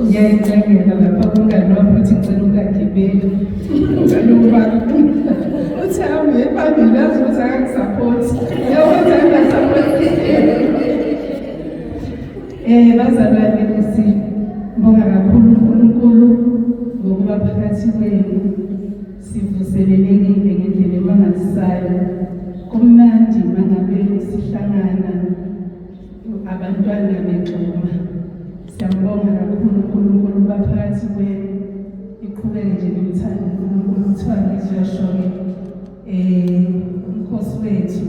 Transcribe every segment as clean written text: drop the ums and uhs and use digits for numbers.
Ngiyayicengela lapha kumngani wami ukuthi ngicela ukungagibeli. Ngicela ukuba uthi hambe phambili azi ukuthi akangisaphothi. Uyabona angasaphothi. Bazalwane, sibonga kakhulu uNkulunkulu ngokuba phakathi kwenu. Sivuselelekile ngendlela emangalisayo. Kumnandi mangabe sihlangana abantwana begxuma. Siyambonga kakhulu uNkulunkulu uba phakathi kwenu. Iqhubeke nje nimthande uNkulunkulu. Kuthiwa ngizuyasho-ke umkhosi wethu,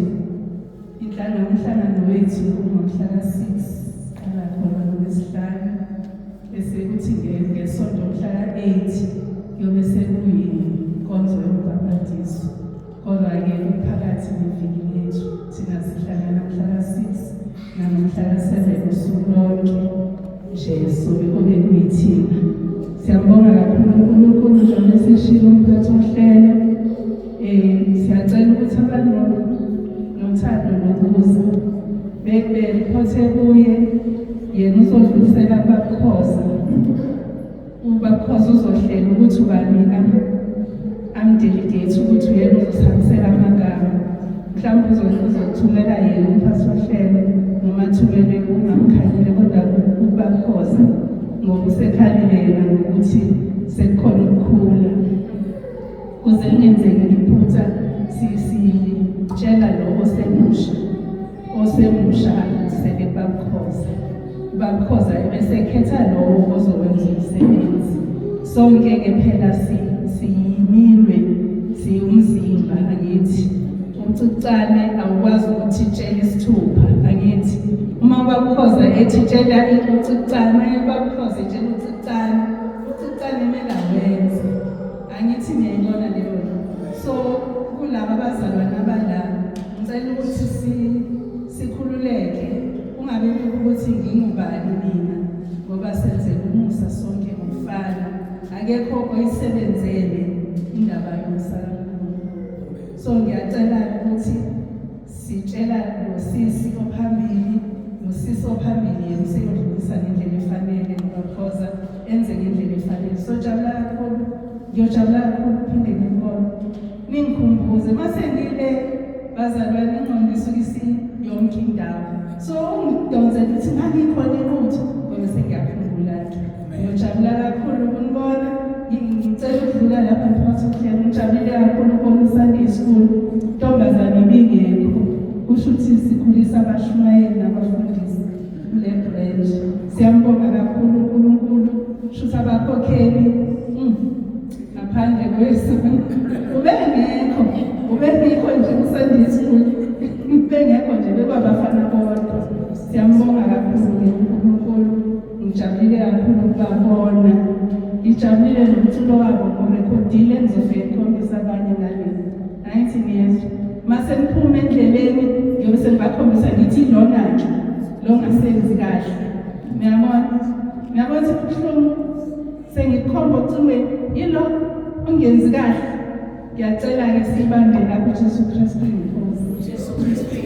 inhlangano, umhlangano wethu ungomhla ka-6, qala khona ngoLwesihlanu, bese kuthi ngeSonto mhla ka-8 kuyobe sekuyinkonzo yombhabhadiso. Kodwa-ke kuphakathi neviki lethu, thina sihlangana mhla ka-6 nangomhla ka-7 usuku lonke nje sobe kube kuyithina. Siyambonga kakhulu uNkulunkulu njengoba eseshilo umphathi wohlelo. Siyacela ukuthi abantu nothando lokuza beriphothe kuye, yena uzodlulisela kuBabukhoza. UBabukhoza uzohlela ukuthi ubani amdelegate ukuthi uyena uzosihambisela amagama. Mhlawumbe uzothumela yena umphathi wohlelo noma athumele ungamkhanyile, kodwa uBabukhoza ngoba usekhalile yena ngokuthi sekukhona ukukhula. Kuze kungenzeki iphutha sitshela lo osemusha, osemusha adlulisele kuBabukhoza, uBabukhoza ebese ekhetha lowo ozokwenza umsebenzi. Sonke-ke phela siyiminwe, siwumzimba, angithi ucucane awukwazi ukuthi tshela isithupha, angithi uma uBabukhoza ethi tshela ucucane, uBabukhoza etshela ucucane, ucucane kumele awenze, angithi niyayibona leyo nto. So kulaba abazalwane abala, ngicela ukuthi sikhululeke, kungabe ukuthi ngingubani mina, ngoba senzela umusa sonke ngokufana, akekho oyisebenzele indaba yomusa kaNkulunkulu. So ngiyacela ukuthi sitshela lo sisi ophambili, lo sisi ophambili yena useyodlulisa ngendlela efanele, ngoba enze ngendlela efanele. So jabula kakhulu, ngiyojabula kakhulu phinde ngibone, ningikhumbuze mase ngile bazalwane, ingqondo isuke isiyonke indawo. So ungidonsela ukuthi ngangikhona eNquthu, ngoba sengiyakhumbula-ke. Ngiyojabula kakhulu ukunibona. Ngicela ukudlula lapha mphathi uhlelo. Ngijabulile kakhulu ukubona iSunday School, ntombazane ibingekho, kusho ukuthi sikhulisa abashumayeli nabafundisi kule branch. Siyambonga kakhulu uNkulunkulu, kusho abakhokheli ngaphandle kwesona ubengekho, ubengekho nje ku-Sunday School, ubengekho nje, bekwabafana bodwa. Siyambonga kakhulu-ke uNkulunkulu. Ngijabulile kakhulu ukubabona, ngijabulile nomculo wabo ngorekhodile, ngizofike ngikhombise abanye ngale. Angithi niyezwa, mase niphume endleleni ngiyobe sengibakhombisa ngithi lona-ke lo ngasenzi kahle. Niyabona, niyabona ukuthi kubuhlungu, sengikukhomba ocingweni, yilo ungenzi kahle. Ngiyacela-ke siyibambe lapho. Jesu Kristu inkosi. Jesu Kristu.